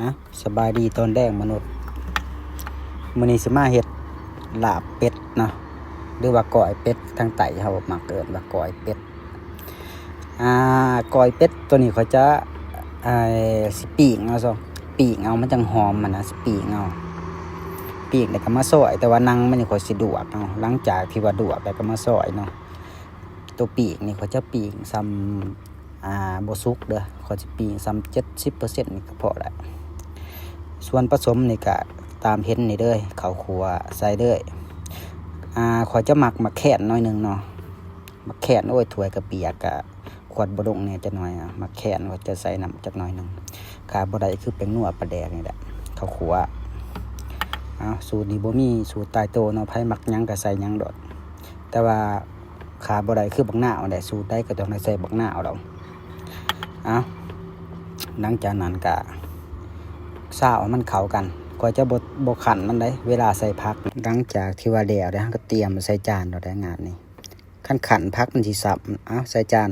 ຮະ ສະບາຍດີຕອນແລງມະນຸດ. ມື້ນີ້ຊິມາເຮັດລາບເປັດເນາະ ຫຼືວ່າກ້ອຍເປັດ ທາງໃຕ້ເຮົາມັກເອີ້ນວ່າກ້ອຍເປັດ. ອ່າ ກ້ອຍເປັດໂຕນີ້ຂ້ອຍຈະ ອ່າ ຊິປີ້ງເອົາຊະ ປີ້ງເອົາ ມັນຈັ່ງຫອມຫັ້ນນະ ຊິປີ້ງເອົາ ປີ້ງແລ້ວກໍມາຊອຍ. ແຕ່ວ່າໜັງມັນນີ້ຂ້ອຍຊິລວກເອົາ ຫຼັງຈາກທີ່ວ່າລວກແລ້ວກໍມາຊອຍເນາະ. ໂຕປີ້ງນີ້ຂ້ອຍຈະປີ້ງສ່ຳ ອ່າ ບໍ່ສຸກເດີ້ ຂ້ອຍຊິປີ້ງສ່ຳເຈັດສິບເປີເຊັນນີ້ກໍພໍແຫຼະ. ສ່ວນປະສົມນີ້ກະຕາມເຫັນນີ້ເດີ້ ເຂົ້າຂົ້ວໃສ່ເດີ້. ອ່າ ຂ້ອຍຈະໝັກໝາກແຄນໜ້ອຍໜຶ່ງເນາະ ໝາກແຄນ ໂອ້ຍ ຖ້ວຍກະປຽກ ກະຂວດບໍ່ລົງແດ່ຈັກໜ້ອຍ. ໝາກແຄນຂ້ອຍຈະໃສ່ນ້ຳຈັກໜ້ອຍໜຶ່ງ. ຂາດບໍ່ໄດ້ຄືແປ້ງນົວປາແດກນີ້ແຫຼະ ເຂົ້າຂົ້ວ. ເອົາ ສູດນີ້ບໍ່ມີສູດຕາຍໂຕເນາະ ໃຜມັກຫຍັງກະໃສ່ຫຍັງໂລດ ແຕ່ວ່າ ຂາດບໍ່ໄດ້ຄືບັກນາວແຫຼະ ສູດໃດກໍຕ້ອງໄດ້ໃສ່ບັກນາວດອກ. ເອົາ ຫຼັງຈາກນັ້ນກະຊາວໃຫ້ມັນເຂົ້າກັນ ຂ້ອຍຈະບໍ່ ບໍ່ຄັ້ນມັນໃດ ເວລາໃສ່ຜັກ. ຫຼັງຈາກທີ່ວ່າແລ້ວແລ້ວ ເຮົາກໍຕຽມໃສ່ຈານໂລດແຫຼະ ງານນີ້ ຄັນຄັ້ນຜັກມັນຊິຊ້ຳ. ເອົາ ໃສ່ຈານ.